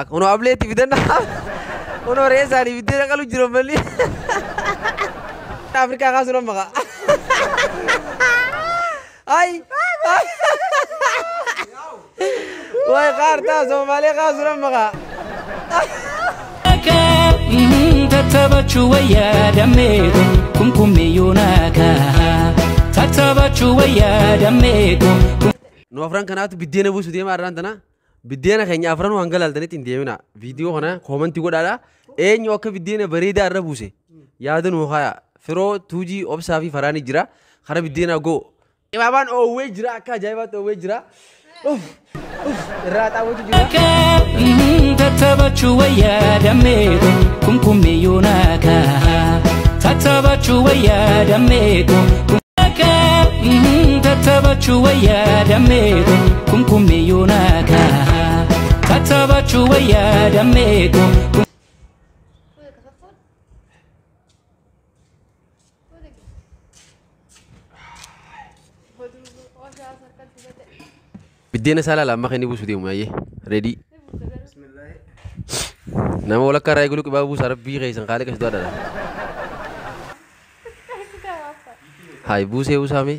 Kunoo ableetti fidanna. Kunoo re'ee isaanii biddeena qalu jiru malli. Afrikaa kaasuu nan baqa. Ay! Way qaartaa Soomaaliyaa kaasuu nan baqa. Tattabachuu wayyaa dammeeku kumkummiyyuu naakaa tattabachuu wayyaa dammeeku. Nu afran kanaatu biddeena buusu deema har'aan tana. Biddeena keenya afran waan galaaltanitti hin deemina. Viidiyoo kana koomantii godhaadha. Eenyu akka biddeena bareedaa irra buuse yaada nuu haaya. Firoo tuujii obsaa fi faraani jira. Kara biddeena goo. Imaabaan oowwee jira akka ajaa'ibaatti oowwee jira. Uff uff irraa xaawwatu jira. Tattabachuu wayyaa dammeeku kumkummiyyuu naakaa tattabachuu wayyaa dammeeku. Tattabachuu wayyaa dammeeku kumkummiyyuu naakaa tattabachuu wayyaa dammeeku. Biddeena isaa laala amma kan inni buusu deemu ayyee reedii. Nama walakkaa irraa eegalu qibaa buusa rabbii keessan kaalee qasitu adda. Hayi buusee buusaame.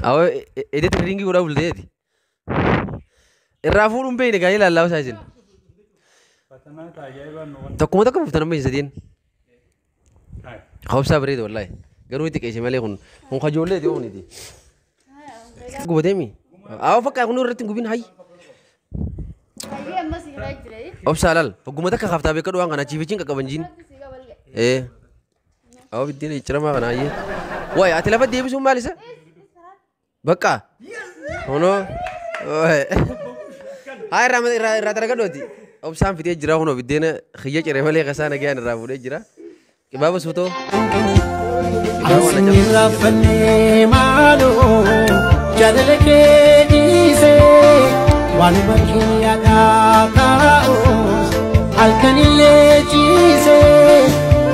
Awwa edetti ringii godhaa bulteeti. Irraa fuudhuun beekne gaa'ee laallaa isaa isin. Tokkuma tokko buuftan amma isin sadiin. Hawwabsaa bareeda wallaahi. Garuu itti qeesse malee kun kun kajoolleeti ooniti. Gubateemi. Awwa fakkaa kun irratti hin gubin hayyi. Obsaa laal hogguma takka kaaftaa beekadhu waan kana achiifichiin qaqqaban jiin. Ee. Awwa biddeena cicciramaa kana hayyee. Waay ati lafa deebisuun maal isa? Bakka. Kunoo. Haa irraa irraa irraa daragadhooti. Obsaan fidee jira kunoo biddeena xiyya cire malee kasaa nagayaan irraa fuudhee jira. Qibaaba suutoo. Ansin irraanfannee maaloo jaalala kee dhiisee waanuma kiyyaadhaa taa'us halkanillee ciisee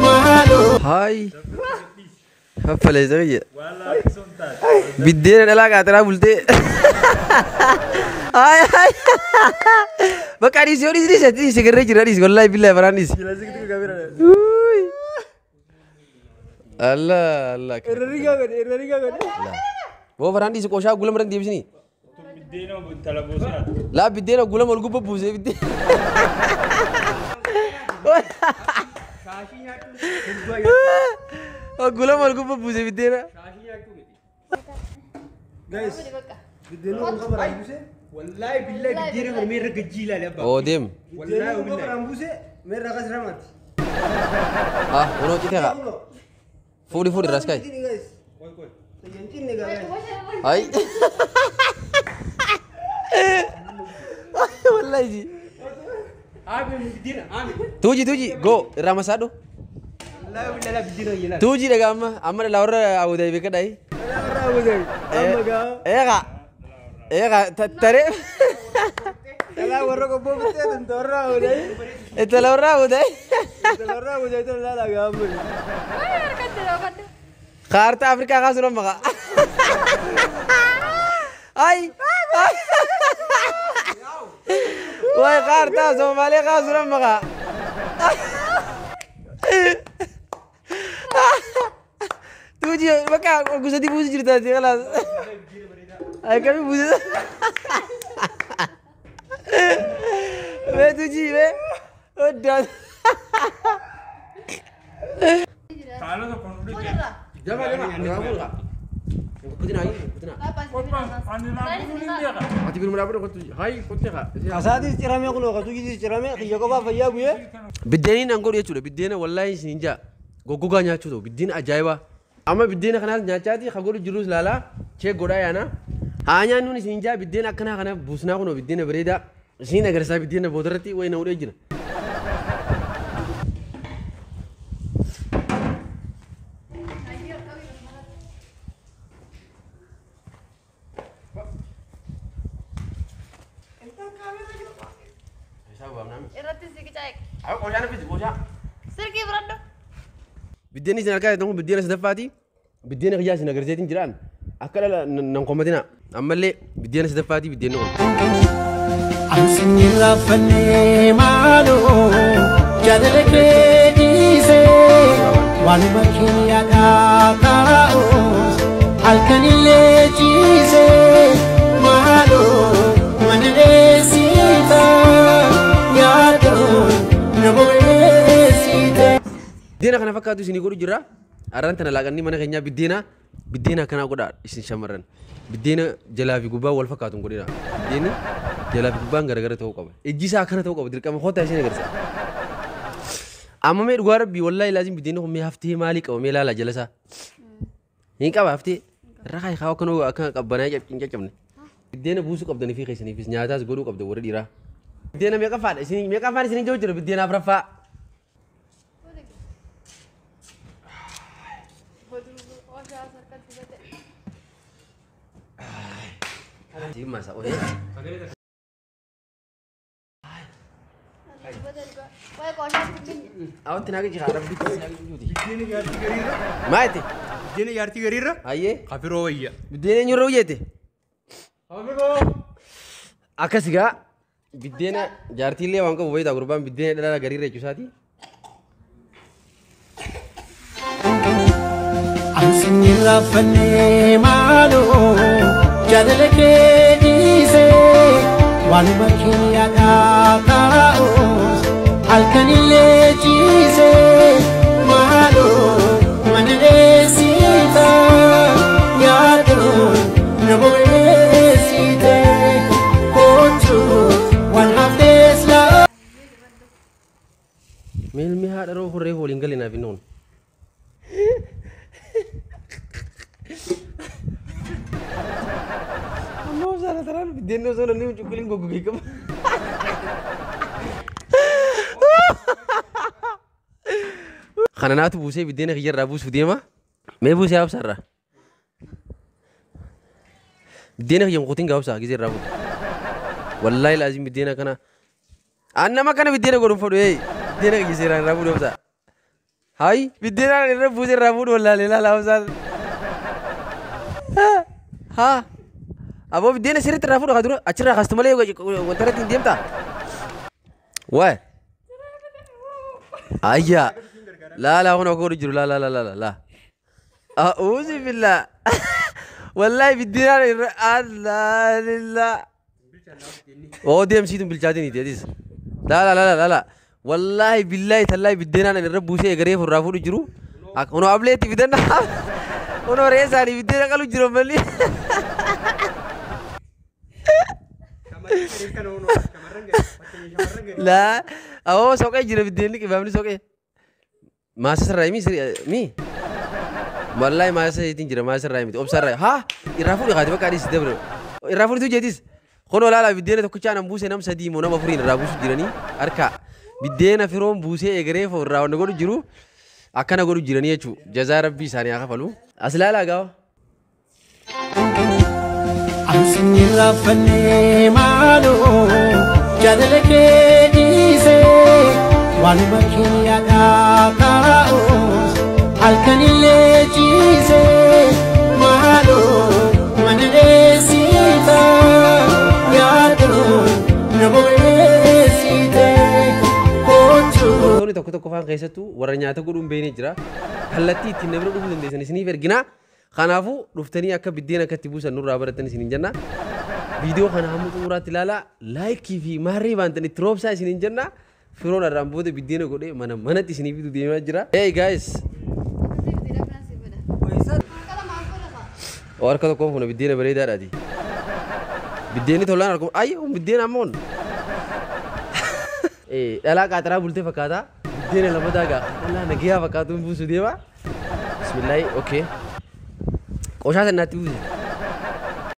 maaloo. Haay. Faffaleessa biyya. Biddeena dhalaa qaaxiraa bultee. Haay haay. Bakka dhiisi yoo dhiisi dhiisi dhiisi garree jira dhiisi wallaahi billaahi baraan dhiisi. Wuuy. Allah Allah. Irra rigaa godhe irra rigaa godhe. Boo faraan dhiisi qooshaa gulama irra hin deebisini. Laa biddeena gulama ol gubba buusee biddeen. Gulama ol gubba buusee biddeena. Guys, biddeena kun kabaraan buuse. Wallaahi billahi biddeena kana meerra gajjii ilaali abbaa. Oo deem. Biddeena kun kabaraan buuse meerra akkas ramaati. Ah kunoo citee haa. Fuudhi fuudhi irraas kaa'i. Guys. Hin guys. Ay. Wallahi ji. Biddeena aami. Tuuji tuuji go irraa masaadhu. Wallaahi billahi biddeena ilaali. Tuuji dhagaa amma amma dhalaa warra Abu Dhabi beekadhaa. Warra Abu Dhabi. Amma gaa. Eegaa. Eegaa taree. Dhalaa warra qobboo bittee tun warra Abu Dhabi. Ittala warra Abu Dhabi. Ittala warra Abu Dhabi tun laala gaa amma. Kaartaa Afrikaa kaasuu nan baqa. Ay. Way kaartaa Soomaaliyaa kaasuu nan baqa. Tuuji bakka gosa buusi jirta ati khalaas. Ay kami buusi. Mee tuuji mee. Oddaa. Jama jama. Kutina ayi kutina. Ati biruma dhaabadhu kottu hayi kotti haa. Kasaatis cirame kunoo katuujitis cirame xiyya qofaa fayyaa bu'ee. Biddeeniin an godhu jechuudha. Biddeena wallaahi isin jaa goggogaa nyaachuu ta'u biddeena ajaa'ibaa. Amma biddeena kanaas nyaachaati ka godhu jirus laalaa chee godhaa yaana. Haa nyaannuun isin jaa biddeena akkanaa kana buusnaa kunoo biddeena bareedaa isin agarsiisaa biddeena boodarratti wayi na hudhee jira. Irratti si qicaa'e. Qooshaan fidi qooshaa. Sirkii biradhu. Biddeenni isin argaa jirtan kun biddeena sadaffaati. Biddeena kiyyaa isin agarsiiseetiin jiraan. Akka dhala nan kommatina. Ammallee biddeena sadaffaatii biddeenni kun. Ansin irraanfannee maaloo jaalala kee dhiisee waanuma keenyadhaa kaa'us halkanillee ciisee maaloo mana dheessita yaadoo na bobeessite. Biddeena kana fakkaatu isinii godhu jira. Arraan tana laaqanni mana keenyaa biddeena biddeena akkanaa godhaa isin shamarran. Biddeena jalaa fi gubbaa wal fakkaatu hin godhina. Biddeenni jalaa fi gubbaan garagara ta'uu qaba. Ijji isaa akkana ta'uu qaba. Dirqama kottaa isin agarsiisa. Amma mee dhugaa rabbii wallaahi laazim biddeenni kun mee haftee maalii qaba mee ilaalaa jala isaa. Hin qaba haftee. Irra kaayi kaa akkana akka qabbanaa hin caccabne. Biddeena buusuu qabdanii fi keessaniifis nyaataas godhuu qabda warri dhiiraa. Biddeena meeqaffaadha? Isin meeqaffaan isin jiru jira biddeena afuraffaa. Awwanti naa gajjira rabbi Biddeena jaartii gariirra. Maati? Biddeena jaartii gariirra. Hayyee. Kafiroo wayya. Biddeena eenyurra hojjete? Kafiroo. Akkas egaa biddeena jaartiillee waan qabu wayitaa gurbaan biddeena dhalaa gariirra jechuusaati. Ansin irraanfannee maaloo jaalala kee dhiisee waanuma keenyadhaa kaa'us halkanillee ciisee maaloo mana dheessita yaadoo na bobeessite kootu waan haftees laa. Meelmi haadha roo horree waliin galinaaf inni kun. Amma obsaan taraan biddeenni osoo namni cuqqiliin goggogee qaba. Kana naatu buusee biddeena kiyyarraa buusuuf deema. Mee buusee haa obsaarraa. Biddeena kiyya mukutiin gaa obsaa gizee irraa buutu. Wallaahi laazim biddeena kana. An nama kana biddeena godhuun fedhu ee biddeena kiyya seeraan irraa fuudhu obsaa. Hayi biddeena irra buusee irraa fuudhu wallaalee laalaa obsaan. Haa. Aboo biddeena sirriitti irraa fuudhu haa dura achirraa kaastu malee wanta irratti hin deemtaa. Waay. Ayyaa. Laalaa kun akka godhu jiru laalaa laalaa laalaa. A'uuzi billaa. Wallaahi biddeenaan irra allaa lillaa. Oo deemsiituun bilchaatiin atis. Laalaa laalaa laalaa. Wallaahi billaahi tallaahi biddeenaan irra buusee egaree irraa fuudhu jiru. Kunoo ableetti fidan. Kunoo reesaanii biddeena qalu jiru malee. Shamarran garii kana hoonoo shamarran garii fakkeenya shamarran garii. Laa awoo soqee jira biddeenni qibaamni soqee. Maasa sirraa mi mi. Wallaahi maasa ittiin jira maasa sirraa miti obsa irraa haa irraa fuudhi kaati bakka adiis dabre irraa fuudhitu jeetis. Kunoo laala biddeena tokkichaa nam buusee nam sadii moo nama afuriin irraa buusu jiranii harka biddeena firoon buusee egeree irraa wanna godhu jiru akkana godhu jiranii jechuudha. Jazaa rabbii isaanii haa kafalu. As laalaa gaafa. Ansin irraanfannee maaloo jaalala kee dhiisee waanuma keenyadhaa kaa'us halkanillee ciisee maaloo mana dheessita yaadoo na bobeessite kootu. Wantoonni tokko tokko faan keessattuu warra nyaata godhuun beeknee jira. Kallattii ittiin namni dhufuu dandeessan isiniif ergina. Kanaafuu dhuftanii akka biddeena akkatti buusan nurraa baratan isiniin jenna. Viidiyoo kana hamma xumuraatti ilaalaa laayikii fi maarree baantan itti roobsaa isiniin jenna. Firoon irraan booda biddeena godhee mana manatti isinii fiduu deemaa jira. Hey guys! Harka tokkoon fuuna biddeena bareedaadhaati. Biddeenni tolaan harkuma ayyi kun biddeena amma kun. Dhalaa qaaxaraa bultee fakkaata. Biddeena lamataa gaa dhalaa nagayaa fakkaatuun buusuu deema. Bismillaahi okay. Qoshaa sannaatti buuse.